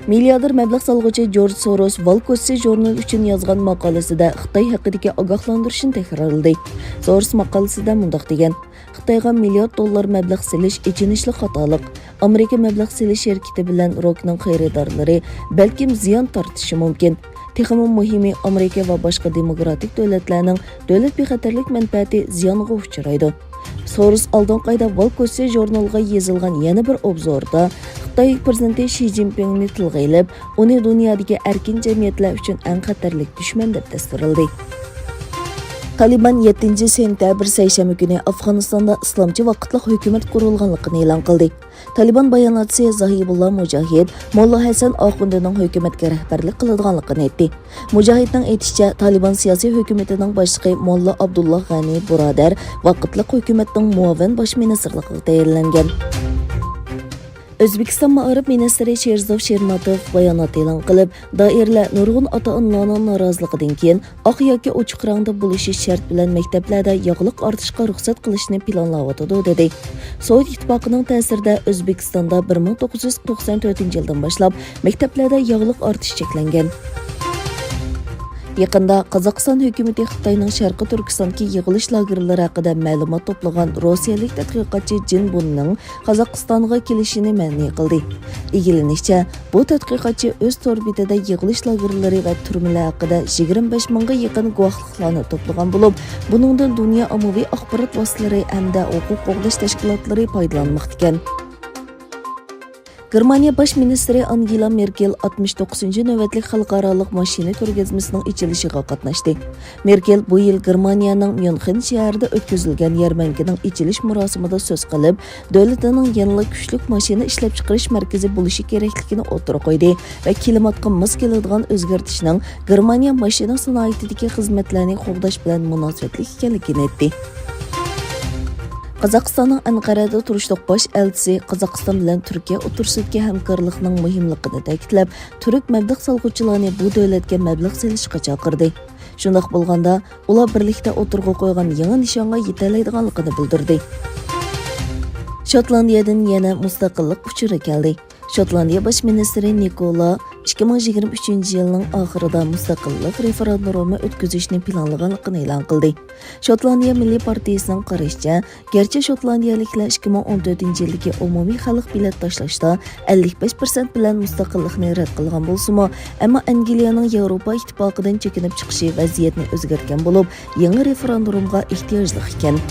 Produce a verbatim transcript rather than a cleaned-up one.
مىلياردېر مەبلەغ سالغۇچى جورج سوروس ۋال كوسسى ژۇرنىلى ئۈچۈن يازغان ماقالىسىدە خىتاي ھەققىدىكى ئاگاھلاندۇرۇشنى تەكرارلىدى. سوروس ماقالىسىدە مۇنداق دېگەن: خىتايغا مىليارد دوللار مەبلەغ سېلىش ئېچىنىشلىق خاتالىق. ئامېرىكا مەبلەغ سېلىش شىركىتى بىلەن روكنىڭ خېرىدارلىرى بەلكىم زىيان تارتىشى مۇمكىن. تېخىمۇ مۇھىمى، ئامېرىكا ۋە باشقا دېموكراتىك دۆلەتلەرنىڭ دۆلەت بىخەتەرلىك مەنپەئەتى زىيانغا ئۇچرايدۇ. سورۇس ئالدىنقى ئايدا ۋال كوسسى ژۇرنىلىغا يېزىلغان يەنە بىر ئوبزوردا خىتاي پىرېزىدېنتى شى جىنپىڭنى تىلغا ئېلىپ، ئۇنى دۇنيادىكى ئەركىن جەمئىيەتلەر ئۈچۈن ئەڭ خەتەرلىك دۈشمەن دەپ تەستۇرلىدى. تالىبان يەتتىنچى سېنتەبىر سەيشەنبە كۈنى ئافغانىستاندا ئىسلامچى ۋاقىتلىق ھۆكۈمەت قۇرۇلغانلىقىنى ئېلان قىلدى. تالىبان باياناتچىسى زاھىبۇللا مۇجاھىد موللا ھەسەن ئاخۇندىنىڭ ھۆكۈمەتكە رەھبەرلىك قىلىدىغانلىقىنى ئېيتتى. مۇجاھىدنىڭ ئېيتىشىچە، تالىبان سىياسىي ھۆكۈمىتىنىڭ باشلىقى موللا ئابدۇللا غەنى بۇرادەر ۋاقىتلىق ھۆكۈمەتنىڭ مۇئاۋىن باش مىنىستىرلىقىغا تەيىنلەنگەن. ئۆزبېكىستان مائارىپ مىنىستىرى شېرزوف شېرماتوف بايانات ئېلان قىلىپ، دائىرىلەر نۇرغۇن ئاتا-ئانىلارنىڭ نارازىلىقىدىن كېيىن ئاق ياكى ئوچۇق رەڭدە بولۇشى شەرت بىلەن مەكتەپلەردە ياغلىق ئارتىشقا رۇخسەت قىلىشنى پىلانلاۋاتىدۇ، دېدى. سوۋېت ئىتتىپاقىنىڭ تەسىرىدە ئۆزبېكىستاندا بىر مىڭ توققۇز يۈز توقسان تۆتىنچى يىلدىن باشلاپ مەكتەپلەردە ياغلىق ئارتىش چەكلەنگەن. يېقىندا قازاقىستان ھۆكۈمىتى خىتاينىڭ شەرقىي تۈركىستاندىكى يىغىلىش لاگېرلىرى ھەققىدە مەلۇمات توپلىغان روسىيەلىك تەتقىقاتچى جىن بۇننىڭ قازاقىستانغا كېلىشىنى مەنئى قىلدى. ئىگىلىنىشىچە، بۇ تەتقىقاتچى ئۆز تور بېتىدە يىغىلىش لاگېرلىرى ۋە تۈرمىلەر ھەققىدە يىگىرمە بەش مىڭغا يېقىن گۇۋاھلىقلارنى توپلىغان بولۇپ، بۇنىڭدىن دۇنيا ئاممىۋى ئاخبارات ۋاسىتىلىرى ھەمدە ھوقۇق قوغداش تەشكىلاتلىرى پايدىلانماقتىكەن. گېرمانىيە باش مىنىستىرى ئانگېلا مېركېل ئاتمىش توققۇزىنچى نۆۋەتلىك خەلقئارالىق ماشىنا كۆرگەزمىسىنىڭ ئېچىلىشىغا قاتناشتى. مېركېل بۇ يىل گېرمانىيەنىڭ ميۇنخېن شەھىرىدە ئۆتكۈزۈلگەن يەرمەنكىنىڭ ئېچىلىش مۇراسىمىدا سۆز قىلىپ، دۆلىتىنىڭ يەنىلا كۈچلۈك ماشىنا ئىشلەپچىقىرىش مەركىزى بولۇشى كېرەكلىكىنى ئوتتۇرىغا قويدى ۋە كىلىماتقا ماس كېلىدىغان ئۆزگەرتىشنىڭ گېرمانىيە ماشىنا سانائىتىدىكى خىزمەتلەرنى قوغداش بىلەن مۇناسىۋەتلىك ئىكەنلىكىنى ئېيتتى. قازاقىستاننىڭ ئەنقەرەدە تۇرۇشلۇق باش ئەلچىسى قازاقىستان بىلەن تۈركىيە ئوتتۇرىسىدىكى ھەمكارلىقنىڭ مۇھىملىقىنى تەكىتلەپ، تۈرك مەبلەغ سالغۇچىلارنى بۇ دۆلەتكە مەبلەغ سېلىشقا چاقىردى. شۇنداق بولغاندا، ئۇلار بىرلىكتە ئوتتۇرىغا قويغان يېڭى نىشانغا يېتەلەيدىغانلىقىنى بىلدۈردى. شوتلاندىيەدىن يەنە مۇستەقىللىق ئۇچۇرى كەلدى. شوتلاندىيە باش مىنىستىرى نىكولا ئىككى مىڭ يىگىرمە ئۈچىنچى يىلنىڭ ئاخىرىدا مۇستەقىللىق رېفېرېندۇمى ئۆتكۈزۈشنى پىلانلىغانلىقىنى ئېلان قىلدى. شوتلاندىيە مىللىي پارتىيىسىنىڭ قارىشىچە، گەرچە شوتلاندىيەلىكلەر ئىككى مىڭ ئون تۆتىنچى يىلدىكى ئومۇمىي خەلق بېلەت تاشلاشتا ئەللىك بەش پىرسەنت بىلەن مۇستەقىللىقنى رەت قىلغان بولسىمۇ، ئەمما ئەنگلىيەنىڭ ياۋروپا ئىتتىپاقىدىن چېكىنىپ چىقىشى ۋەزىيەتنى ئۆزگەرتكەن بولۇپ، يېڭى رېفېرېندۇمغا ئېھتىياجلىق ئىكەن.